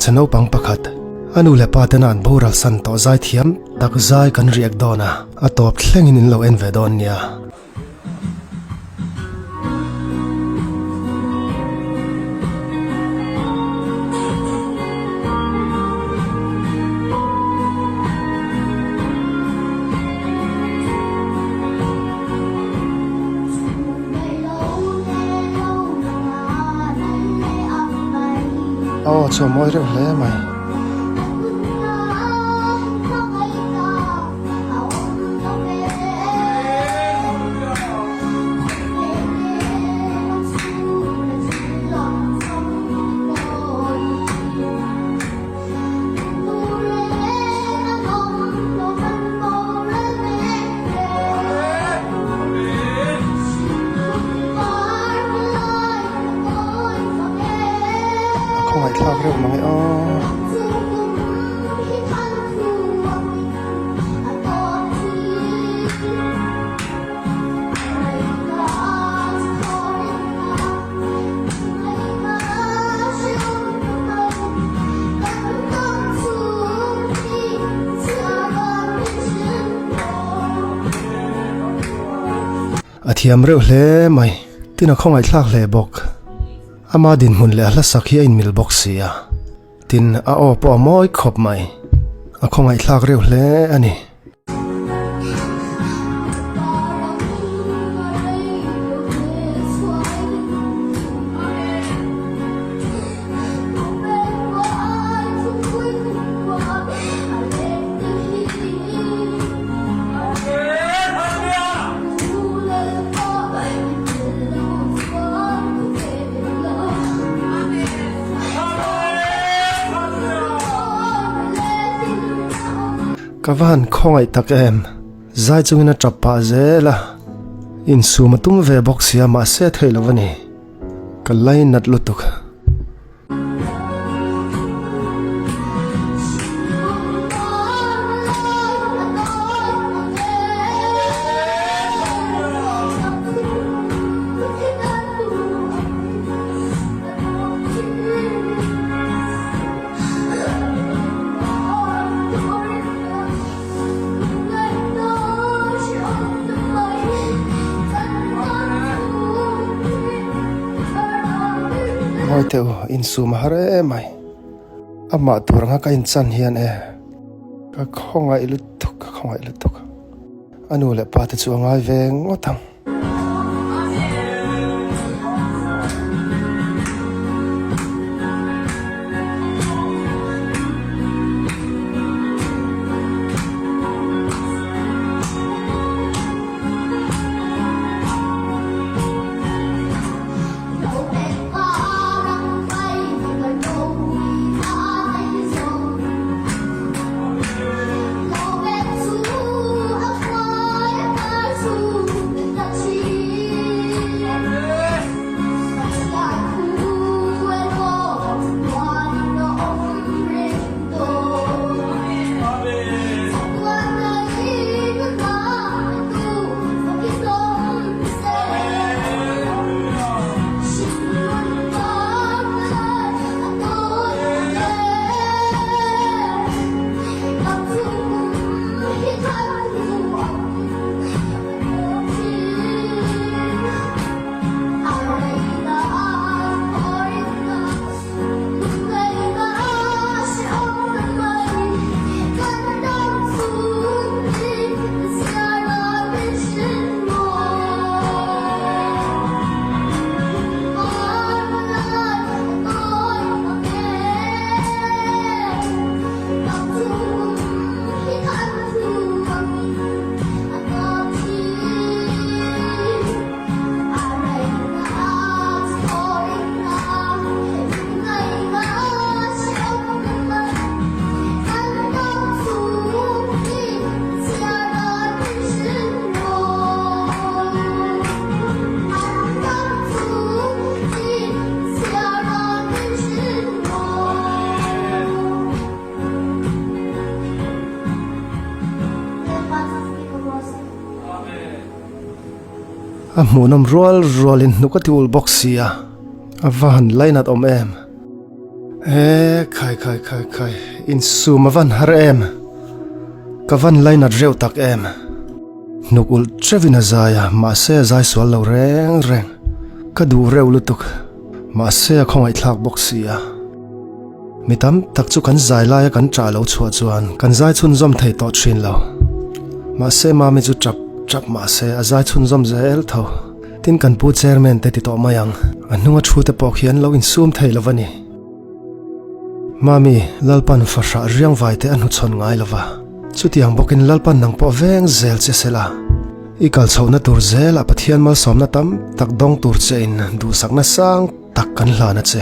Hmeichhe naupang pakhat, a nu leh pa tena an boral san tawh zaithiam tak zai kan riak dawn a, a tawp thlengin in lo en ve dawn nia. Aw chu a mawi reuh hle mai. A khawngaihthlak reuh mang e aw. A thiam reuh hle mai, tin a khawngaihthlak hle bawk. Ama dinhmun leh a hla sak hi a inmil bawk si a, tin a aw pawh a mawi khawp mai. A khawngaihthlak reuh hle a ni. Ka va han khawngaih tak em? Zai chungin a tap pah zel a, insum a tum ve bawk sia mahse a theih lo a ni. Ka lainat lutuk. Ngawi teh u, insum a har em mai. Amah tur anga ka inchan hian e, ka khawngaih lutuk, ka khawngaih lutuk. A nu leh pa te chu a ngai ve ngawt ang. A hmuhnawm rual rualin hnuk a ti ul bawk si a, a va han lainat awm em. E khai khai khai khai, insum a van har em? Ka van lainat reuh tak em? Hnuk ulh teuhin a zai a, mahse a zai sual lo reng reng. Ka duh reuh lutuk, mahse a khawngaihthlak bawk si a. Mi tam tak chu kan zai laia kan ṭah lo chhuah chuan kan zai chhunzawm thei tawh ṭhin lo. Mahse Mami chu ṭap ṭap mahse a zai chhunzawm zel tho. Tin kan pu chairman te ti tawh mai ang, a hnunga thu te pawh khi an lo insum thei lo va ni. Mami, Lalpan fahrah riangvai te a hnuchhawn ngai lo va, chutiang bawkin Lalpan nang pawh veng zel che se la, i kal chhohna tur zelah Pathian malsawmna tam tak dawng tur che in duhsakna sang tak kan hlan a che.